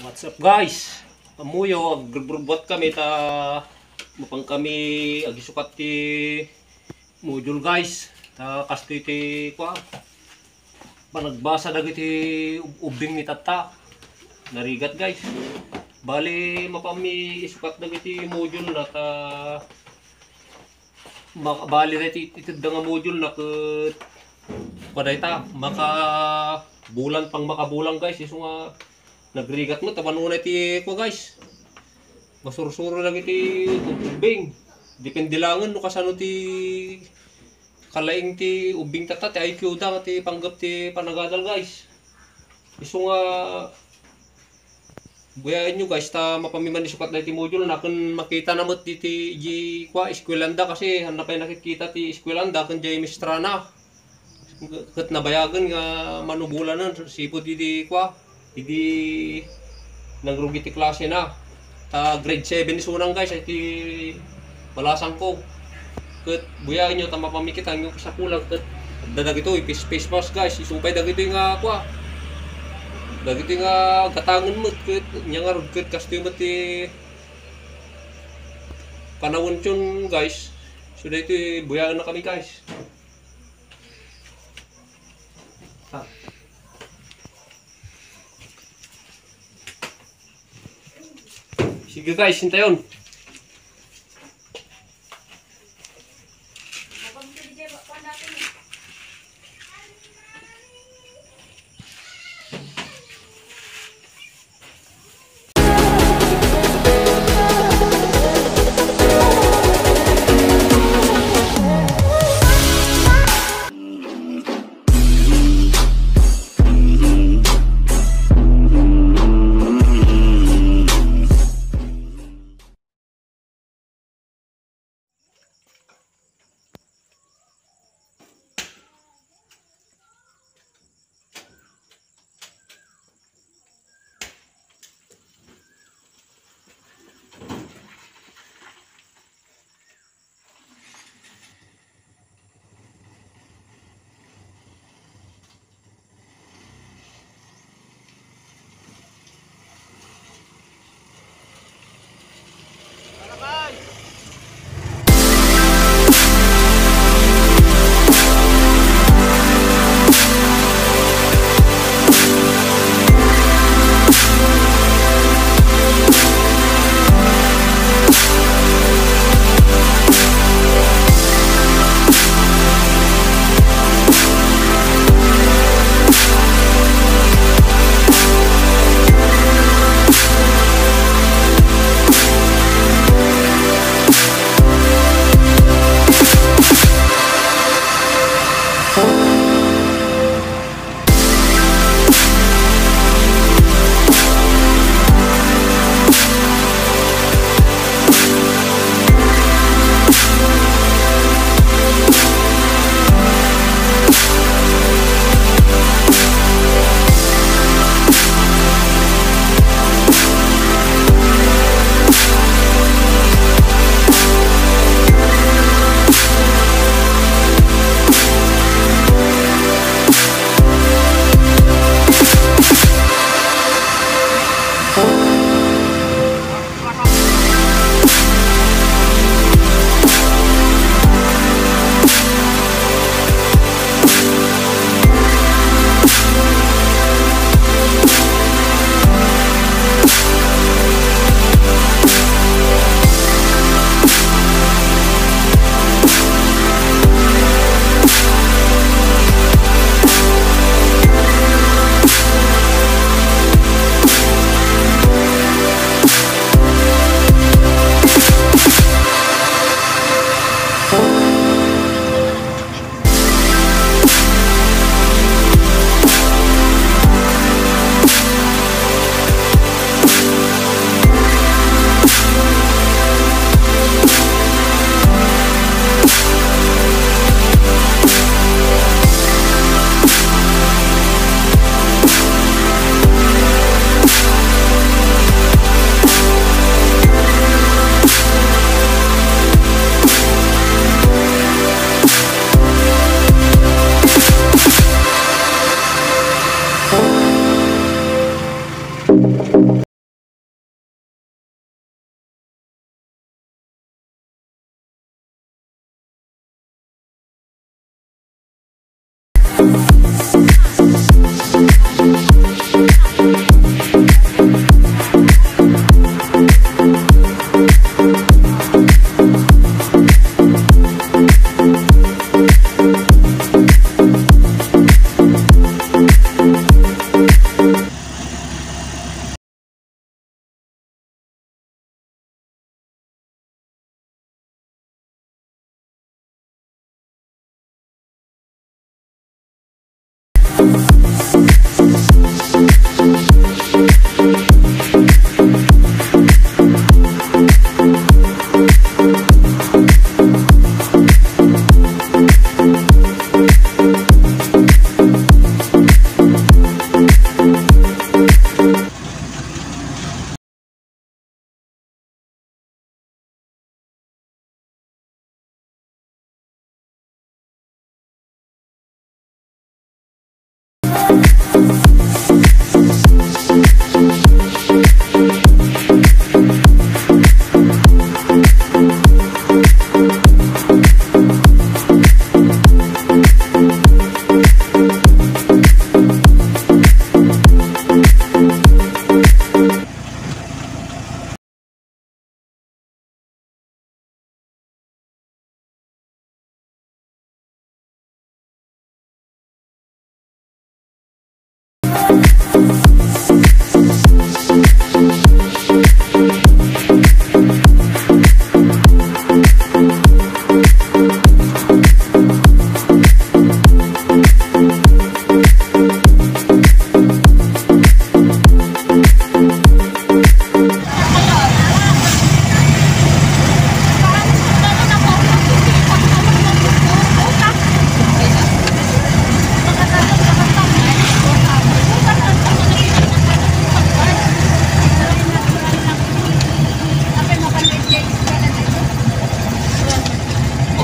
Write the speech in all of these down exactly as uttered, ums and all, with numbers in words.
What's up, guys? Ammoyo, agrubrubuat kami ta mapan kami agisukat ti module, guys. Ta kastoy ti kua, panagbasa dagiti ub-, ubbing ni Tatta. Narigat, guys. Bali, mapan mi isukat dagiti module na ta Maka-, bali dayta it-, itedda nga module na ket kua dayta, makabulan pang makabulan, guys, isu nga nagrigat met, awan unay ti kua, guys. Masursuro dagiti ubbing. Depende langen no kasano ti kalaing ti ubbing tatta, ti I Q da, ti panggep ti panagadal, guys. Isu nga Buyaenyo, guys, ta mapan mi man isukat daytoy module na ken makitana met ditoy idiay kua, eskuelanda kasi haanna pay nakitkita ti eskuelanda ken diay maestrana. Ket nabayagen nga manubolanen sipud idi kua, idi nangrugi ti klasena. Ta grade seven isunang, guys, ay ti balasangko. Ket buyaenyo ta mapan mi kitaenyo kasapulan ket adda dagitoy face, face mask, guys. Isu pay dagitoy nga kua. Dagitoy nga gatangen met ket nia ngarud ket kastoy met ti panawention, guys. So daytoy buyaenna kami, guys. Ah. Sige, guys, hintayon.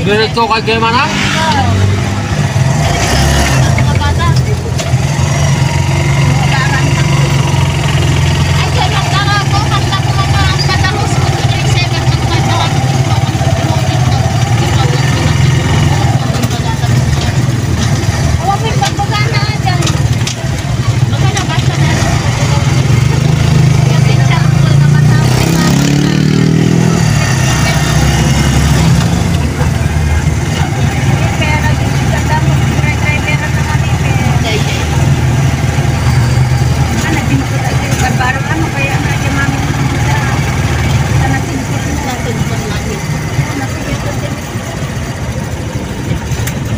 Diretso kay Gemana?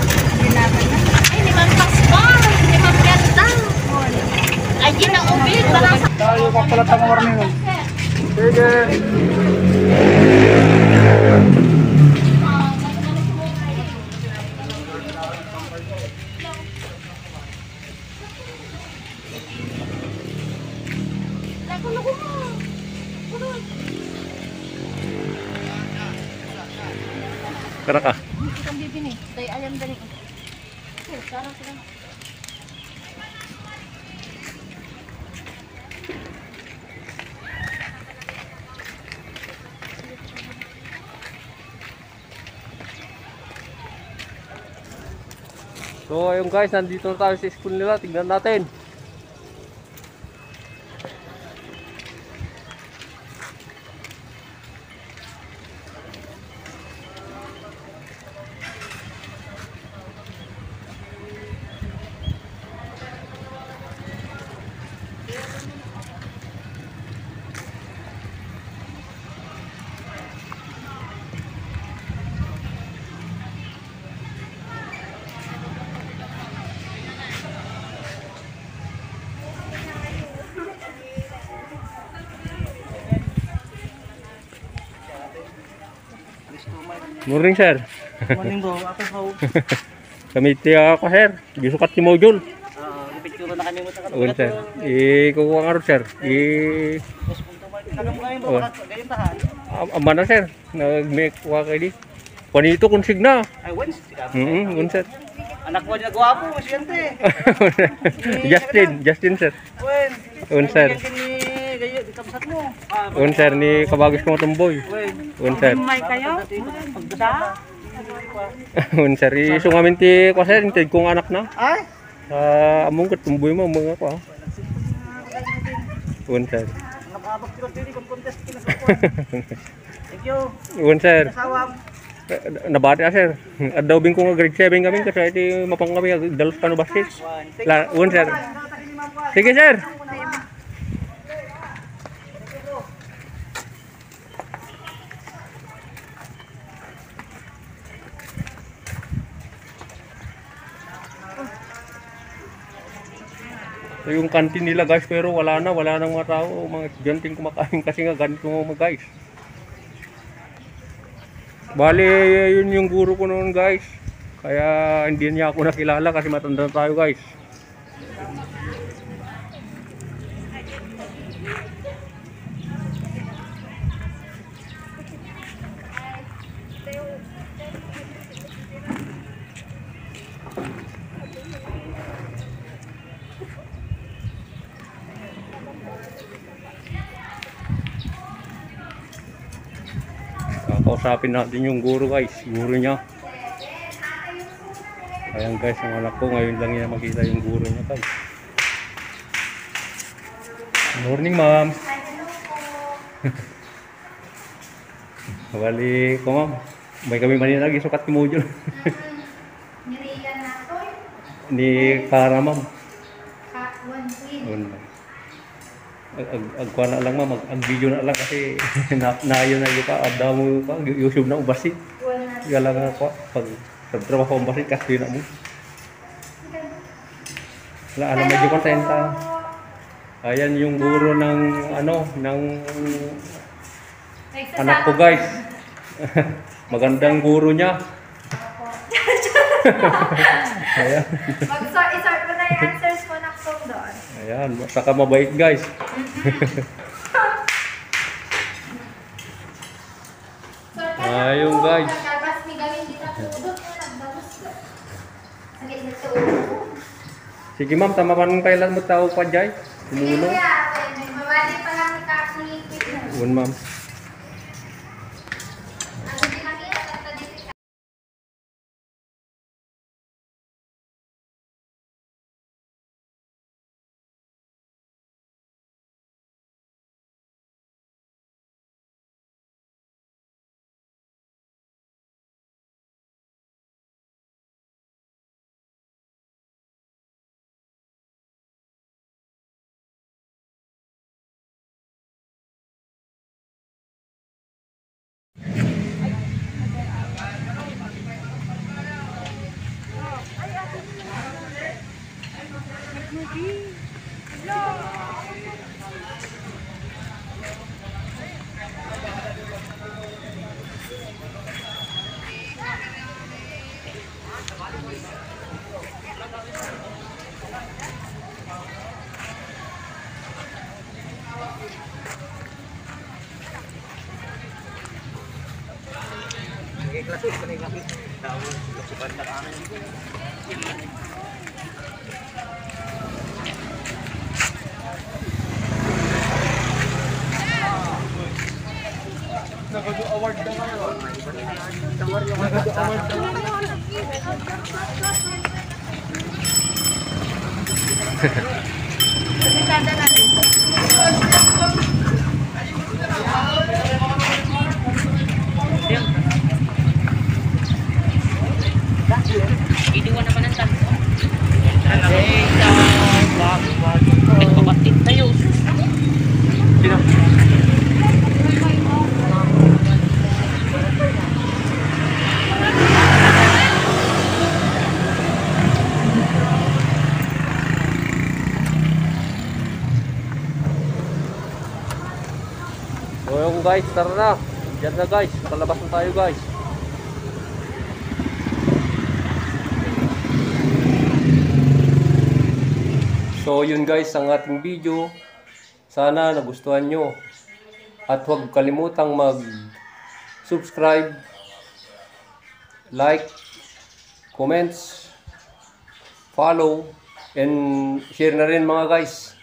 Ay, ni Ma'am Pascual, ni Ma'am Gerda. Ay, di na ubi, para sa Tayo pa pala tang warning, oh. Sige. Tara ka. Hindi kitang bibini. Tay, ayam dali. Oh, sarap na. So, ayun guys, nandito na tayo sa school nila. Tignan natin. Morning, sir. Morning, bro. Ako, bro. Kami ti ako, sir. Gisukat ti module. Oo, ipicture na kami mo sa Un, sir. Ikukuha nga ron, sir. I- Tapos kung tumay, tinagam kayo, bro. Oh. Ganyan tahan. Am-, ama na, sir. Nagmekuha kayo di. Panito kung signa. Ay, Wens. Mm, un, sir. Anak mo, di nagwapo, masyente. Justin, Justin, sir. Wen. Un, sir. Yan ni, gayo, di kabsat mo. Ah, Un, sir, ni kabagis ko nga tumboy. Wen. Un, sir. May kayo? Pagdasa. Un, sir, isu ngamin ti, kwa, sir, intid kong anak na. Ay? Ah, among kat tumboy mo, mga kwa. Un, sir. Nababag ko dili kung contest kinasukuan. Thank you. Un, sir. Asawam. Eh, nabati, ah, sir. Addaw bing ko nga grade seven kami, kasi iti mapang kami, agdalos kano basket. La, un, sir. Sige, sir. Ito yung canteen nila, guys, pero wala na, wala nang mga tao, mga estudyanteng kumakain kasi nga ganito nga, guys. Bali, yun yung guro ko noon, guys. Kaya hindi niya ako nakilala kasi matanda na tayo, guys. Kakausapin natin yung guro, guys. Guro niya. Ayan, guys, ang anak ko. Ngayon lang niya makita yung guro niya, guys. Morning, ma'am. Bali ko, ma'am. May kami man yung nagisukat ni module. Ni Kara, ma'am. One. Ag-, ag-, agkuha na lang, ma'am. Ag-, ag-video na lang kasi na-, nayo na yung pa. Adda mo yung pa. YouTube na, ubasi. Wala nga pa. Pag sa trabaho, ubasi, kasi na mo. Wala, alam mo, di kontenta. Ayan yung guro ng, ano, ng anak ko, guys. Magandang guro niya. Opo. Ayan. Mag-sort, i-sort mo na yung answers mo, Nakpong, doon. Ayan, saka mabait, guys. Mm-mm. Ayun, guys. Sige, ma'am, tama pa nung kailan mo tao pa, Jay? Kumuno? Sige, kuya. Mabali pa lang ang taas ng ipit mo. Yun, ma'am. Ano din nakita? Inuwan naman ang tanto. Ay, sa bago, bago. Nagpapatid tayo. Sino? So, yun guys, tara na. Diyan na guys, palabas na tayo guys. So, yun guys, ang ating video. Sana nagustuhan nyo. At huwag kalimutang mag-subscribe, like, comments, follow, and share na rin, mga guys.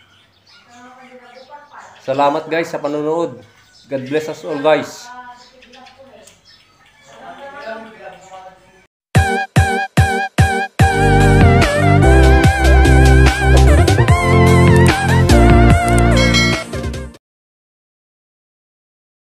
Salamat guys sa panonood. God bless us all, guys.